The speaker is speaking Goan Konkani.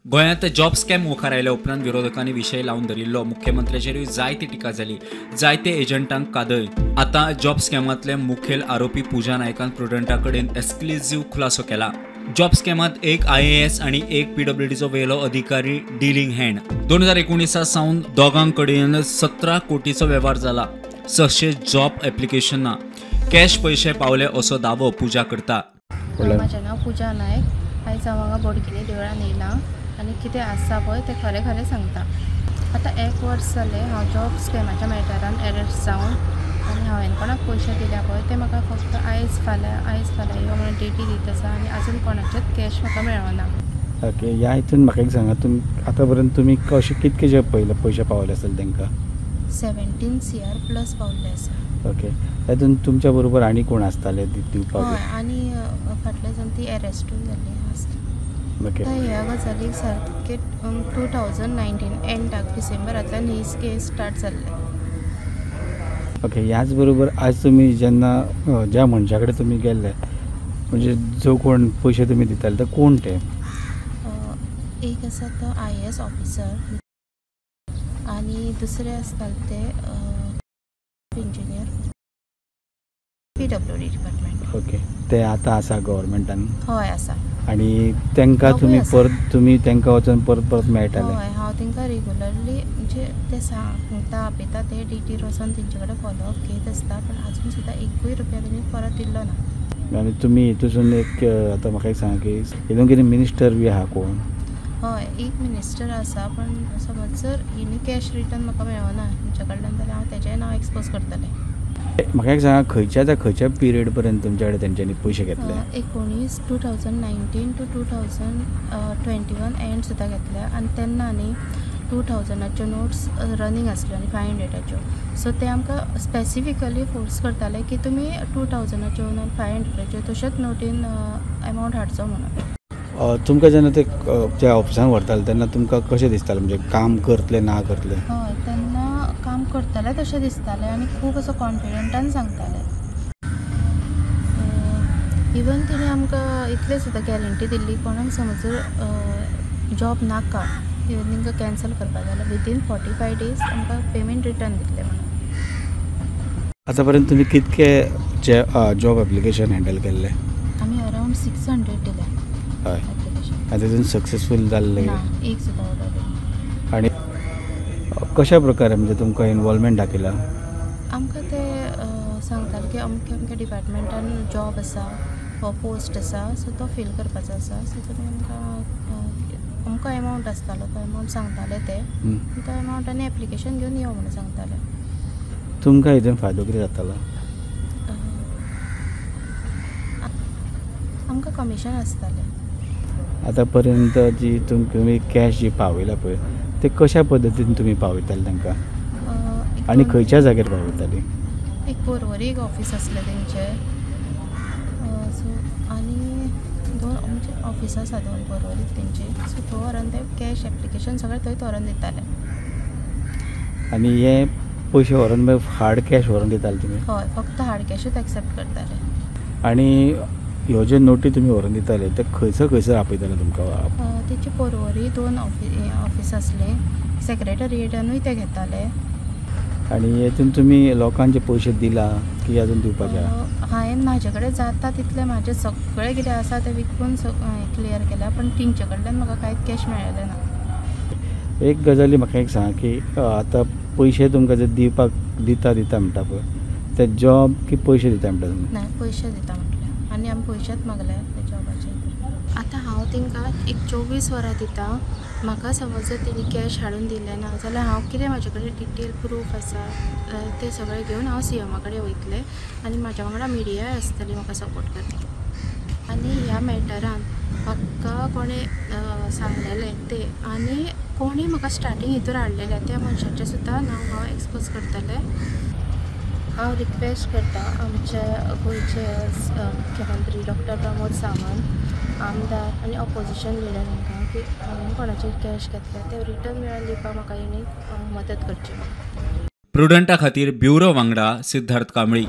गोंयांत जॉब स्कॅम मुखार आयल्या उपरांत विरोधकांनी विशय लावन धरिल्लो. मुख्यमंत्र्याचेरूय जायती टिका जाली, जायते एजंटांक कादय. आतां जॉब स्कॅमांतले मुखेल आरोपी पूजा नायकान प्रुडंटा कडेन एक्सक्लुझीव खुलासो केला. जॉब स्कॅमांत एक IAS आनी एक PWDचो वेलो अधिकारी डिलिंग हँड. 2019 सावन दोगां कडेन 17 कोटीचो वेव्हार जाला. 600 जॉब एप्लिकेशनां कॅश पयशे पावले असो दावो पूजा करता. म्हाजें नांव पूजा नायक. आयज हांव हांगा बोडगिणी देवळान येयलां आनी कितें आसा पळय तें खरें खरें सांगता. आतां एक वर्स जालें हांव जॉब स्कॅमाच्या मॅटरान एरेस्ट जावन आनी हांवें कोणाक पयशे दिल्या पळय ते म्हाका फक्त आयज फाल्यां आयज फाल्यां यो म्हणून डेटी दीत आसा आनी आजून कोणाचेच कॅश म्हाका मेळना. ओके, ह्या हितून म्हाका एक सांगा, तुमी आतां पर्यंत तुमी कशे कितके जे पयले पयशे पावले आसतले तांकां? 17 CR plus पावल्ले आसा. ओके, तातूंत तुमच्या बरोबर आनी कोण आसताले दिवपाक? हय, आनी फाटल्या जावन ती एरेस्टूय जाल्ली आसता. ओके, ह्या गजालीक सारके 2019 एंडाक डिसेंबरांतल्यान ही केस स्टार्ट जाल्ली. ओके, ह्याच बरोबर आज तुमी जेन्ना ज्या मनशा कडेन तुमी गेल्ले, म्हणजे जो कोण पयशे तुमी दिताले ते कोण ते? एक आसा तो IAS officer आनी दुसरे आसताले ते इंजिनियर PWD department. Okay, ते आतां आसा गव्हर्मेंटान? हय आसा. आनी तांकां तुमी परत तुमी तांकां वचून परत परत मेळटाले? हय, हांव तांकां रेगुलरली म्हणजे ते सांगता आपयता ते डिटीर वचून तेंचे कडेन फॉलोअप घेत आसता, पण आजून सुद्दां एकूय रुपया तेणी परत दिल्लो ना. आनी तुमी हितून एक आतां म्हाका एक सांगा की हितून कितें मिनिस्टर बी आहा कोण? हय, एक मिनिस्टर आसा, पण समज जर हिणी कॅश रिटर्न म्हाका मेळना हेंच्या कडल्यान जाल्यार हांव तेजेंय नांव एक्सपोज करतलें. म्हाका एक सांगा, खंयच्या त्या खंयच्या पिरियड पर्यंत तुमच्या कडेन तेंच्यांनी पयशे घेतले? 2019 टू 2021 एंड सुद्दां घेतले आनी तेन्ना न्ही 2000च्यो नोट्स रनींग आसल्यो आनी 500च्यो. सो ते आमकां स्पेसिफिकली फोर्स करताले की तुमी 2000च्यो आनी 500च्यो तश्योच नोटीन एमावंट हाडचो म्हणून. तुमकां जेन्ना ते ज्या ऑफिसान व्हरताले तेन्ना तुमकां कशें दिसतालें, म्हणजे काम करतले ना करतले? हय, तेन्ना काम करतले तशें दिसतालें आनी खूब असो कॉन्फिडंटान सांगताले. इवन तिणें आमकां इतलें सुद्दां गॅरंटी दिल्ली, कोणाक समज जॉब नाका इवन तांकां कॅन्सल करपाक जाल्यार विदीन 45 डेज आमकां पेमेंट रिटर्न दितले म्हणून. आतां पर्यंत तुमी कितके जॉब एप्लिकेशन हँडल केल्ले? आमी अरावंड 600 दिले. हय, आनी तितून सक्सेसफूल जाल्ले? ना, एक सुद्दां ऑर्डर. आनी कशा प्रकारे म्हणजे तुमकां इनवॉल्वमेंट दाखयला? आमकां ते सांगताले की अमके अमके डिपार्टमेंटान जॉब आसा, हो पोस्ट आसा, सो तो फील करपाचो आसा. सो तुमी आमकां अमको एमावंट आसतालो तो एमावंट सांगताले ते, तो एमावंट आनी एप्लिकेशन घेवन यो म्हणून सांगताले. तुमकां हितून फायदो कितें जातालो? आमकां कमिशन आसतालें. आतां पर्यंत जी तुमी कॅश जी पावयला पळय ते कशा पद्दतीन तुमी पावयताले तांकां आनी खंयच्या जाग्यार पावयताली? एक पोरवरी एक ऑफीस आसलें तेंचें, सो आनी दोन म्हणजे ऑफिस आसा दोन पोरवरीक तेंची, सो थंय व्हरोन ते कॅश एप्लिकेशन सगळें थंय व्हरोन दिताले. आनी हे पयशे व्हरोन हार्ड कॅश व्हरोन दिताले तुमी? हय, फक्त हार्ड कॅशूच एक्सेप्ट करताले. आनी ह्यो ज्यो नोटी तुमी व्हरोन दिताले ते खंयसर खंयसर आपयताले तुमकां? तेची पोरवरी दोन ऑफिस आसले, सेक्रेटरिएटानूय ते घेताले. आनी हेतून तुमी लोकांचे पयशे दिला की अजून दिवपाचे? हांवें म्हाजे कडेन जाता तितलें म्हाजें सगळें कितें आसा तें विकून क्लियर केलां, पण तेंचे कडल्यान म्हाका कांयच कॅश मेळ्ळें ना. एक गजाली म्हाका एक सांगा की आतां पयशे तुमकां जे दिवपाक दिता दिता म्हणटा पळय ते जॉब की पयशे दिता म्हणटा तुमी? ना, पयशे दिता म्हटलें आनी आमी पयशेच मागले त्या जॉबाचे. आतां हांव तांकां एक 24 वरां दिता, म्हाका समज जर तेणी कॅश हाडून दिलें ना जाल्यार हांव कितें म्हाजे कडेन डिटेल प्रूफ आसा तें सगळें घेवन हांव CMA कडेन वयतलें आनी म्हाज्या वांगडा मिडियाय आसतली म्हाका सपोर्ट करपाक. आनी ह्या मॅटरान म्हाका कोणें सांगलेलें तें आनी कोणी म्हाका स्टार्टींग हितूर हाडलेलें त्या मनशाचें सुद्दां नांव हांव एक्सपोज करतलें. हांव रिक्वेस्ट करता आमचे गोंयचे मुख्यमंत्री डॉक्टर प्रमोद सावंत, आमदार आनी ऑपोजिशन लिडर हांकां की हांवें कोणाचेर कॅश घेतले ते रिटर्न मेळोवन दिवपाक म्हाका हेणी मदत करची. प्रुडंटा खातीर ब्युरो वांगडा सिद्धार्थ कांबळी.